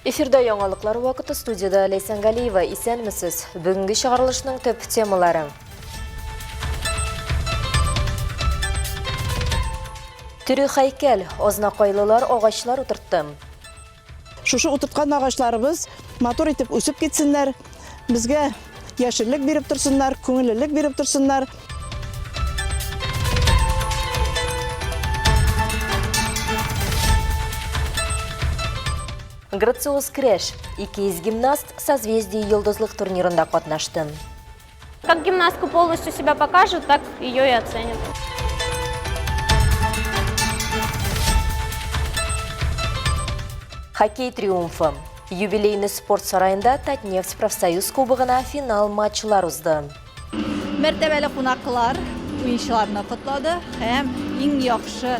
Эфирда яңалыклар вакыты студияда Ләйсән Галиева. Исәнмесез. Бүгенге чыгарылышның төп темалары. Тере һәйкәл. Азнакайлылар агачлар утыртты. Шушы утырткан агачларыбыз матур итеп үсеп китсеннәр, безгә яшеллек биреп торсыннар, күңеллелек биреп торсыннар. Грациоз көрәш. 200 гимнаст Созвездие йолдызлык турнирында катнашты. Как гимнастку полностью себя покажет, так ее и оценят. Хоккей триумфы. Юбилейный спорт сараенда Татнефть профсоюз кубогына финал матчлар узды. Мәртәбәле кунаклар уенчыларны котлады һәм иң яхшы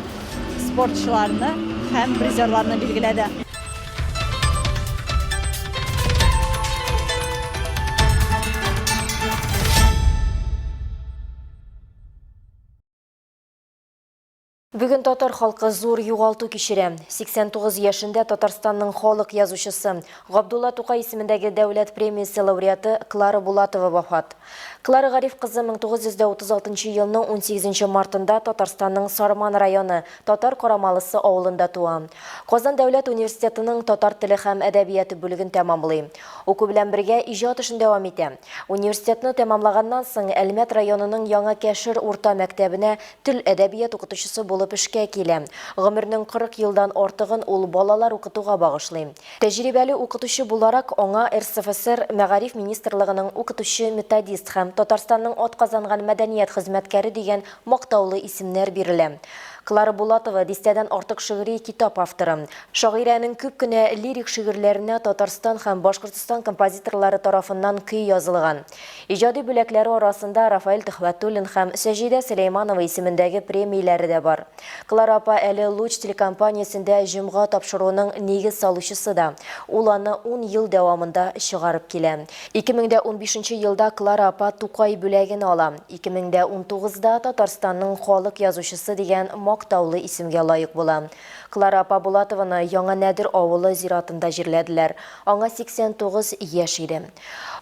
спортчыларны һәм призерларны билгеләде. Бүген татар халкы зур югалту кичерә. 89 яшендә Татарстанның халык язучысы, Габдулла Тукай исемендәге дәүләт премиясе лауреаты Клара Булатова вафат. Клара Гариф кызы 1936 елның 18 мартында Татарстанның Сарман районы Татар Карамалысы авылында туа. Казан дәүләт университетының татар теле һәм әдәбияты бүлеген тәмамлый. Уку белән бергә иҗат эшен дәвам итә. Университетны тәмамлаганнан соң Әлмәт районының Яңа Кәшер урта мәктәбенә тел-әдәбият укытучысы булып эшкә килә. Гомернең 40 елдан артыгын ул балалар укытуга багышлый. Тәҗрибәле укытучы буларак, аңа РСФСР Мәгариф министрлыгының укытучы-методист һәм Татарстанның атказанган мәдәният хезмәткәре дигән мактаулы исемнәр бирелә. Клара Булатова, дистәдән артык шигъри китап авторы. Шагыйрәнең күп кенә лирик шигырьләренә Татарстан һәм Башкортстан композиторлары тарафыннан көй язылган. Иҗади бүләкләре арасында Рафаэль Төхвәтуллин һәм Саҗидә Сөләйманова исемендәге премияләре дә бар. Клара апа әле Луч телекомпаниясендә Җомга тапшыруының нигез салучысы да. Ул аны ун ел дәвамында чыгарып килә. 2015 елда Клара апа Тукай бүләген ала. 2019 да Татарстанның халык язучысы дигән мактаулы исемгә лаек була. Клара апа Булатованы Яңа Нәдер авылы зиратында җирләделәр. Аңа 89 яшь иде.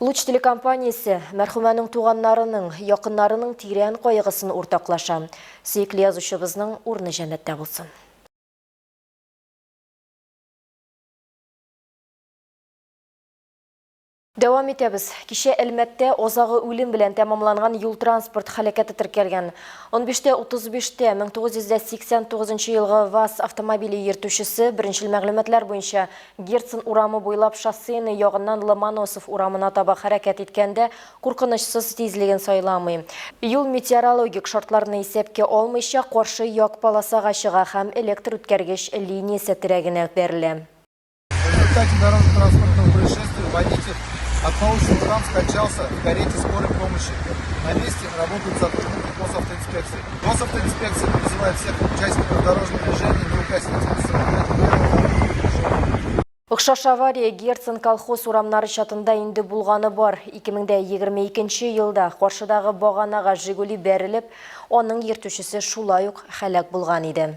Луч телекомпаниясе мәрхүмәнең туганнарының, якыннарының тирән кайгысын уртаклаша. Сөекле язучыбызның урыны җәннәттә булсын. Дәвам итәбез. Кичә Әлмәттә азагы үлем белән тәмамланган юл-транспорт һәлакәте теркәлгән. 15-тә 35-тә 1989 елгы ВАЗ автомобиле йөртүчесе, беренчел мәгълүматлар буенча, Герцен урамы буйлап Шоссейный ягыннан Ломоносов урамына таба хәрәкәт иткәндә, куркынычсыз тизлеген сайламый. Юл метеорологик шартларны исәпкә алмыйча, каршы як полосага чыга һәм электр үткәргеч линиясе терәгенә бәрелә. В результате дорожно-транспортного происшествия водитель от полученных травм скончался в карете скорой помощи. На месте работают сотрудники госавтоинспекции. Госавтоинспекция призывает всех участников дорожного движения неукоснительно соблюдать меры движения. Охшаш авария Герцен колхоз урамнары чатында инде булганы бар. 2022 елда каршыдагы баганага Жигули бәрелеп, аның йөртүчесе шулай ук һәлак булган иде.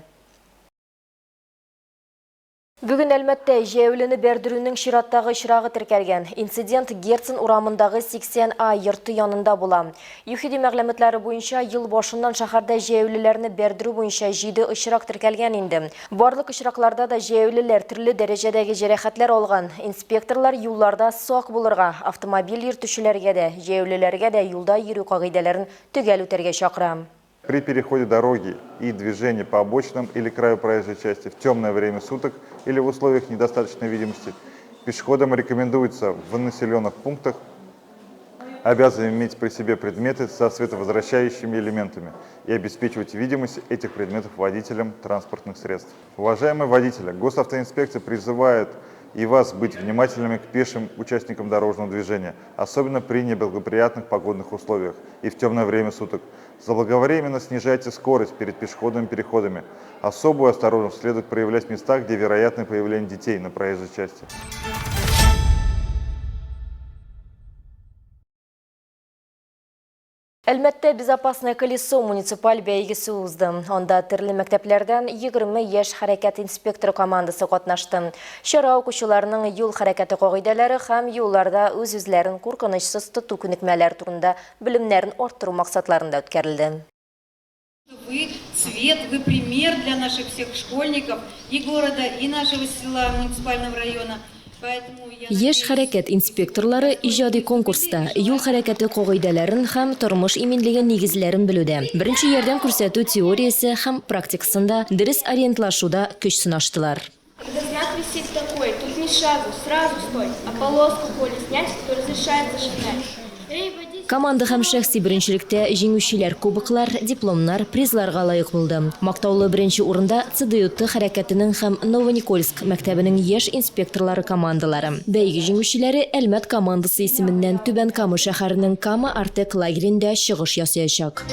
Бүген Әлмәттә җәяүлене бәрдерүнең чираттагы очрагы теркәлгән. Инцидент Герцен урамындагы 80 А йорты янында була. ЮХИДИ мәгълүматлары буенча, ел башыннан шәһәрдә җәяүлеләрне бәрдерү буенча җиде очрак теркәлгән инде. Барлык очракларда да җәяүлеләр төрле дәрәҗәдәге җәрәхәтләр алган. Инспекторлар юлларда сак булырга, автомобиль йөртүчеләргә дә, җәяүлеләргә дә юлда йөрү кагыйдәләрен төгәл үтәргә чакыра. При переходе дороги и движении по обочинам или краю проезжей части в темное время суток или в условиях недостаточной видимости пешеходам рекомендуется в населенных пунктах обязаны иметь при себе предметы со световозвращающими элементами и обеспечивать видимость этих предметов водителям транспортных средств. Уважаемые водители, госавтоинспекция призывает и вас быть внимательными к пешим участникам дорожного движения, особенно при неблагоприятных погодных условиях и в темное время суток. Заблаговременно снижайте скорость перед пешеходными переходами. Особую осторожность следует проявлять в местах, где вероятно появление детей на проезжей части. Әлмәттә Безопасное колесо муниципаль бәйгесе узды. Анда төрле мәктәпләрдән 20 яшь хәрәкәт инспекторы командасы катнашты. Чара укучыларның юл хәрәкәте кагыйдәләре һәм юлларда үз-үзләрен куркынычсыз тоту күнекмәләре турында белемнәрен арттыру максатларында үткәрелде. Вы цвет, вы пример для наших всех школьников и города, и нашего села, муниципального района. Яшь хәрәкәт инспекторлары иҗади конкурста юл хәрәкәте кагыйдәләрен һәм тормыш иминлеге нигезләрен белүдә, беренче ярдәм күрсәтү теориясе һәм практикасында дөрес ориентлашуда көч сынаштылар. Когда знак висит такой, тут ни шагу, сразу стой, а полоску коли снять, то разрешается шагать. Эй, водитель! Команда һәм шәхси беренчелектә җиңүчеләр кубоклар, дипломнар, призларга лаек булды. Мактаулы беренче урында ЦДЮТ хәрәкәтенең һәм Новоникольск мәктәбенең яшь инспекторлары командалары. Бәйге җиңүчеләре Әлмәт командасы исеменнән Түбән Кама шәһәренең Кама Артек лагерендә чыгыш ясаячак.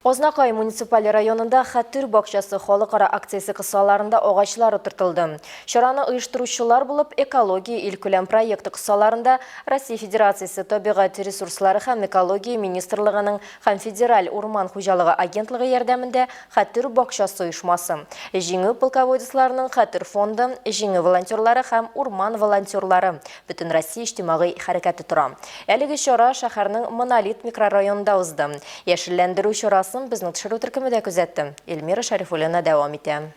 Азнакай муниципаль районында Хәтер бакчасы халыкара акциясе кысаларында агачлар утыртылды. Чараны оештыручылар булып Экология илкүләм проекты кысаларында Россия Федерациясе Табигать ресурслары һәм экология министрлыгының һәм Федераль урман хуҗалыгы агентлыгы ярдәмендә Хәтер бакчасы оешмасы, Җиңү полководецларының Хәтер фонды, Җиңү волонтерлары һәм Урман волонтерлары Бөтенроссия иҗтимагый хәрәкәте тора. Әлеге чара шәһәрнең Монолит микрорайонында узды. Яшелләндерү чарасын безнең төшерү төркеме дә күзәтте. Эльмира Шәрифуллина дәвам итә.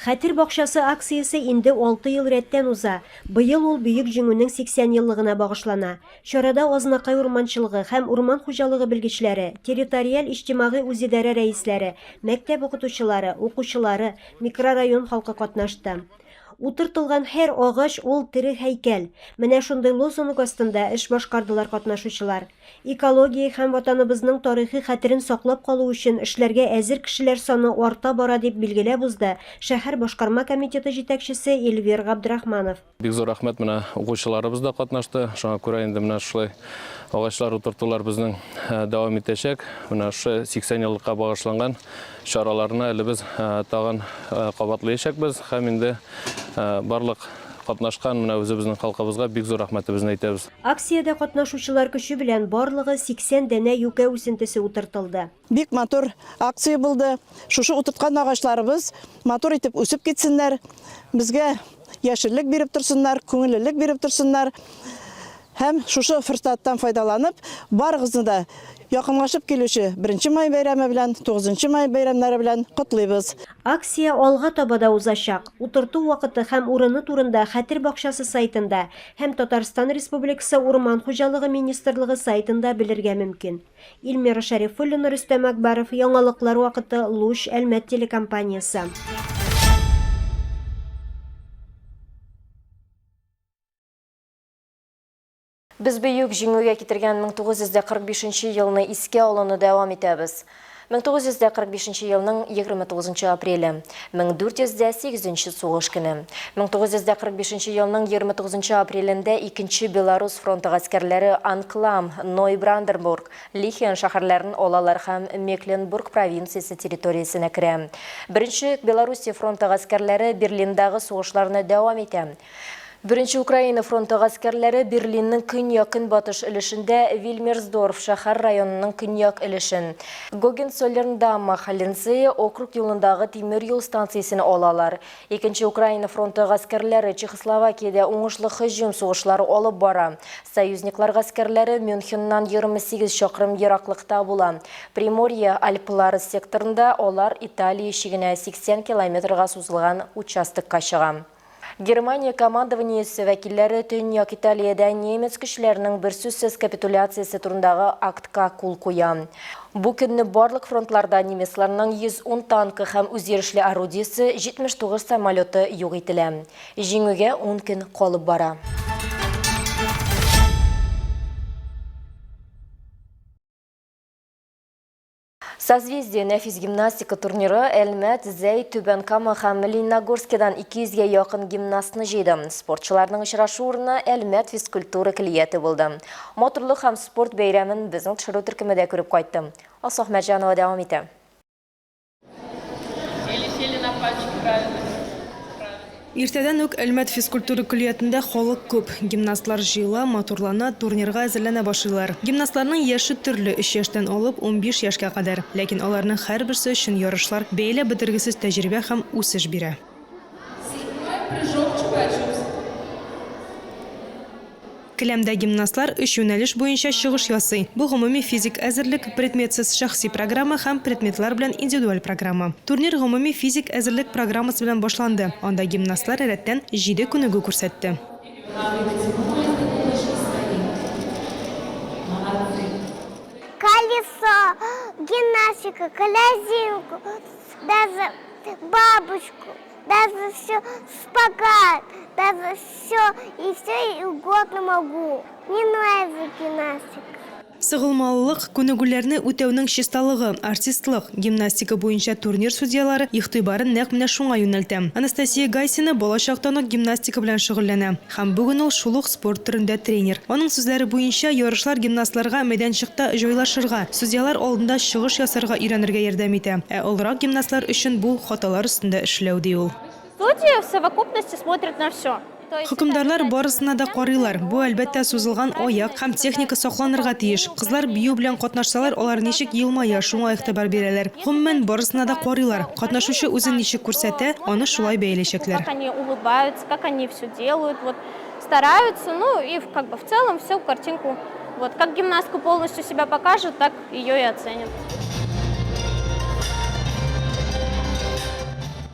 Хәтер бакчасы акциясе инде алты ел рәттән уза. Быел ул Бөек Җиңүнең 80 еллыгына багышлана. Чарада Азнакай урманчылыгы һәм урман хуҗалыгы белгечләре, территориаль иҗтимагый үзидарә рәисләре, мәктәп укытучылары, укучылары, микрорайон халкы катнашты. Утыртылган һәр агач ул тере һәйкәл. Менә шундый лозунг астында эш башкардылар катнашучылар. Экология һәм Ватаныбызның тарихи хәтерен саклап калу өчен эшләргә әзер кешеләр саны арта бара, дип билгеләп узды шәһәр башкарма комитеты җитәкчесе Эльвир Габдрахманов. Бик зур рәхмәт, менә укучыларыбыз да катнашты. Шуңа күрә инде менә шулай агачлар утыртулар безнең дәвам итәчәк. Менә шушы 80 еллыкка багышланган чараларны әле без тагын кабатлыячакбыз һәм инде барлык катнашкан менә үзебезнең халкыбызга бик зур рәхмәтебезне әйтәбез. Акциядә катнашучылар көче белән барлыгы 80 данә юкә үсентесе утыртылды. Бик матур акция булды. Шушы утырткан агачларыбыз матур итеп үсеп китсеннәр. Безгә яшеллек биреп торсыннар, күңеллелек биреп торсыннар. Һәм шушы форсаттан файдаланып, барыгызны да якынлашып килүче Беренче май бәйрәме белән, Тугызынчы май бәйрәмнәре белән котлыйбыз. Акция алга таба да узачак. Утырту вакыты һәм урыны турында Хәтер бакчасы сайтында һәм Татарстан Республикасы Урман хуҗалыгы министрлыгы сайтында белергә мөмкин. Ильмира Шәрифуллина, Рөстәм Әкбәров, Яңалыклар вакыты, Луч, Әлмәт телекомпаниясе. Без Бөек Җиңүгә китергән 1945 елны искә алуны дәвам итәбез. 1945 елның 29 апреле, 1408 сугыш көне. 1945 елның 29 апрелендә Икенче Белорус фронты гаскәрләре Анклам, Нойбранденбург, Лихен шәһәрләрен алалар һәм Мекленбург провинциясе территориясенә керә. Беренче Белоруссия фронты гаскәрләре Берлиндагы сугышларны дәвам итә. Беренче Украина фронты гаскәрләре Берлинның көньяк-көнбатыш өлешендә Вильмерсдорф шәһәр районының көньяк өлешен, Гогенцоллерндамма-Халлензее округ юлындагы тимер юл станциясен алалар. Икенче Украина фронты гаскәрләре Чехословакиядә уңышлы һөҗүм сугышлары алып бара. Союзниклар гаскәрләре Мюнхеннан 28 чакрым ераклыкта була. Приморье Альплары секторында алар Италия чигенә 80 километрга сузылган участокка чыга. Германия командованиесе вәкилләре Төньяк Италиядә немец көчләренең берсүзсез капитуляциясе турындагы актка кул куя. Бу көнне барлык фронтларда немецларның 110 танкы һәм үзйөрешле орудиесе, 79 самолеты юк ителә. Җиңүгә ун көн калып бара. Созвездие нәфис гимнастика турниры Әлмәт, Зәй, Түбән Кама һәм Лениногорскидан 200 гә якын гимнастны җыйды. Спортчыларның очрашу урыны Әлмәт физкультура көллияте булды. Матурлык һәм спорт бәйрәмен безнең төшерү төркеме дә күреп кайтты. Алсу Әхмәтҗанова дәвам итә. Сели, сели на пальчик, правильно. Иртәдән үк Әлмәт физкультура көллиятендә халык күп. Гимнастлар җыела, матурлана, турнирга әзерләнә башлыйлар. Гимнастларның яше төрле, өч яшьтән алып 15 яшькә кадәр. Ләкин аларның һәрберсе өчен ярышлар бәяләп бетергесез тәҗрибә һәм үсеш бирә. Седьмой прыжок чупа-чупс. Келәмдә гимнастлар өч юнәлеш буенча чыгыш ясый. Бу гомуми физик әзерлек, предметсыз шәхси программа һәм предметлар белән индивидуаль программа. Турнир гомуми физик әзерлек программасы белән башланды, анда гимнастлар рәттән җиде күнегү күрсәтте. Колесо, гимнастика, колязинку, даже бабочку. Даже все шпагат, даже все и все и угодно могу. Мне нравится гимнастика. Сыгылмалылык, күнегүләрне үтәүнең чисталыгы, артистлык, гимнастика буенча турнир судьялары игътибарын нәкъ менә шуңа юнәлтә. Анастасия Гайсина бала чактан ук гимнастика белән шөгыльләнә. Һәм бүген ул шул ук спорт төрендә тренер. Аның сүзләре буенча, ярышлар гимнастларга мәйданчыкта җайлашырга, судьялар алдында чыгыш ясарга өйрәнергә ярдәм итә. Ә олырак гимнастлар өчен бу, хаталар өстендә эшләү, ди ул. Судьи в совокупности смотрят на все. Хөкемдарлар барысына да карыйлар. Бу, әлбәттә, сузылган аяк һәм техника сакланырга тиеш. Кызлар бию белән катнашсалар, алар ничек елмая, шуңа игътибар бирәләр. Гомумән, барысына да карыйлар. Катнашучы үзен ничек күрсәтә, аны шулай бәяләячәкләр. Как они улыбаются, как они все делают, вот, стараются, ну и как бы в целом всю картинку, вот, как гимнастка полностью себя покажет, так ее и оценят.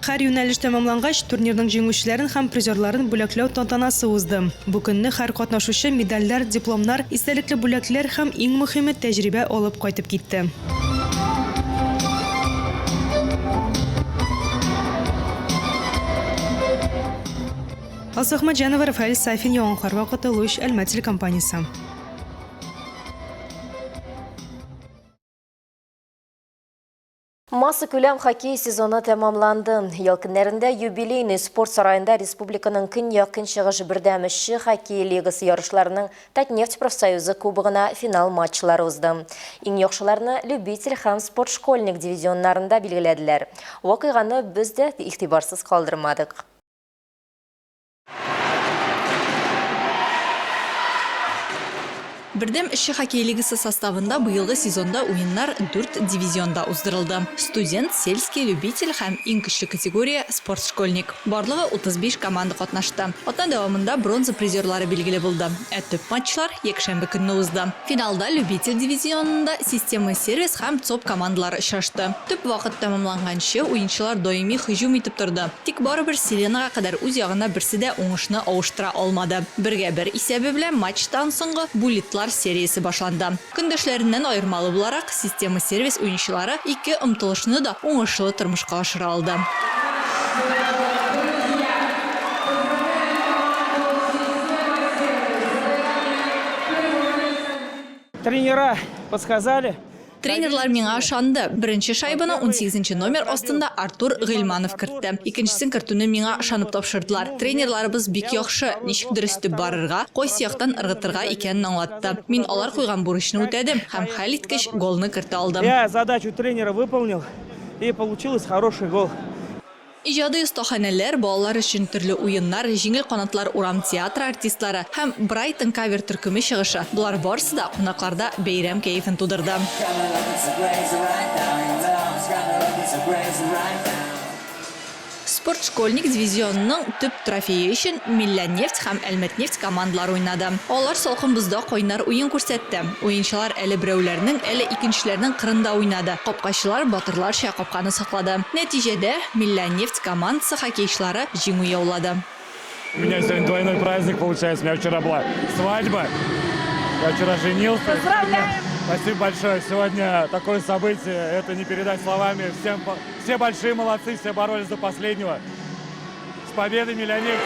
Һәр юнәлеш тәмамлангач, турнирның җиңүчеләрен һәм призерларын бүләкләү тантанасы узды. Бу көнне һәр катнашучы медальләр, дипломнар, истәлекле бүләкләр һәм, иң мөһиме, тәҗрибә алып кайтып китте. Алсу Әхмәтҗанова, Рафаэль Сафин, Яңалыклар вакыты, Луч, Әлмәт телекомпаниясе. Массакүләм хоккей сезоны тәмамланды. Ял көннәрендә Юбилейный спорт сараенда республиканың көньяк-көнчыгыш бердәм эшче хоккей лигасы ярышларының Татнефть профсоюзы кубогына финал матчлары узды. Иң яхшыларны любитель һәм спортшкольник дивизионнарында билгеләделәр. Вакыйганы без дә игътибарсыз калдырмадык. Бердәм эшче хоккей лигасы составында быелгы сезонда уеннар дүрт дивизионда уздырылды, студент, сельский, любитель һәм иң көчле категория, спортшкольник. Барлыгы 35 команда катнашты. Атна дәвамында бронза призерлары билгеле булды, ә төп матчлар якшәмбе көнне узды. Финалда любитель дивизионында Система Сервис һәм ЦОП командалары очрашты. Төп вакыт тәмамланганчы уенчылар даими һөҗүм итеп торды. Тик барыбер сиренага кадәр үз ягына берсе дә уңышны авыштыра алмады. Бергә бер исәбе белән матчтан соңгы буллитлар сериясе башланды. Көндәшләреннән аермалы буларак, Система Сервис уенчылары ике омтылышны да уңышлы тормышка ашыра алды. Тренера подсказали. Тренерлар миңа ышанды. Беренче шайбаны унсигезенче номер астында Артур Гыйльманов кертте. Икенчесен кертүне миңа ышанып тапшырдылар. Тренерларыбыз бик яхшы, ничек дөрес итеп барырга, кайсы яктан ыргытырга икәнен аңлатты. Мин алар куйган бурычны үтәдем һәм хәлиткеч голны кертә алдым. Я задачу тренера выполнил и получилось хороший гол. Иҗади остаханәләр, балалар өчен төрле уеннар, җиңел канатлар урам театры артистлары һәм Брайтон кавер төркеме чыгышы, болар барысы да кунакларда бәйрәм кәефен тудырды. Спортшкольник дивизионының төп трофее өчен Милләнефть һәм Әлмәтнефть командалары уйнады. Алар салкын бозда кайнар уен күрсәтте. Уенчылар әле берәүләрнең, әле икенчеләрнең кырында уйнады. Капкачылар батырларча капканы саклады. Нәтиҗәдә, Милләнефть командасы хоккейчылары җиңү яулады. У меня сегодня двойной праздник получается. У меня вчера была свадьба. Я вчера женился. Поздравляем! Спасибо большое. Сегодня такое событие, это не передать словами. Всем, все большие молодцы, все боролись до последнего. С победой, Миллионер!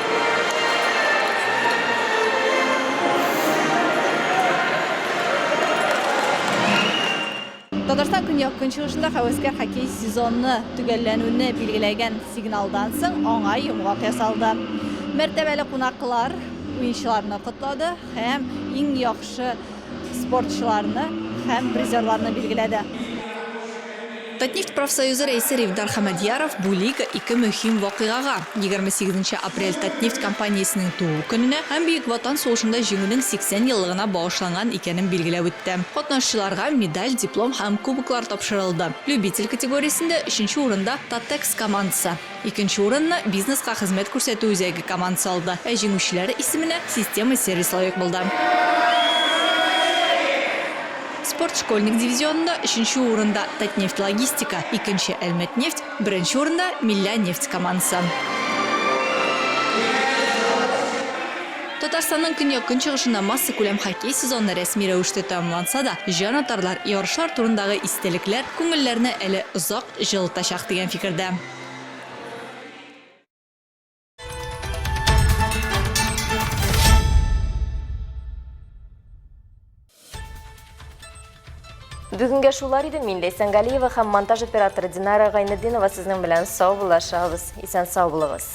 Татарстан көньяк-көнчыгышында һәвәскәр хоккей сезоны төгәлләнүне билгеләгән сигналдан соң аңа йомгак ясалды. Мәртәбәле кунаклар уенчыларны котлады һәм иң яхшы спортчыларны һәм призерларны билгеләде. Татнефть профсоюзы рәисе Ревдар Хәмәдьяров бу лига ике мөһим вакыйгага, 28 нче апрель Татнефть компаниясенең туу көненә һәм Бөек Ватан сугышында Җиңүнең 80 еллыгына багышланган икәнен билгеләп үтте. Катнашучыларга медаль, диплом һәм кубоклар тапшырылды. Любитель категориясендә өченче урында Татекс командасы, икенче урынны Бизнеска хезмәт күрсәтү үзәге командасы алды, ә җиңүчеләр исеменә Система сервис лаек булды. Спорт школьник дивизионында өченче урында Татнефть Логистика, икенче Әлмәтнефть, беренче урында Милля нефть командасы. Татарстанның көньяк-көнчыгышында массакүләм хоккей сезоны рәсми рәвештә тәмамланса да, җанатарлар ярышлар турындагы истәлекләр күңелләрне әле озак җылытачак дигән фикердә. Бүгенгә шулар иде. Мин Ләйсән Галиева һәм монтаж операторы Динара Гайнетдинова сезнең белән саубуллашабыз. Исән сау булыгыз.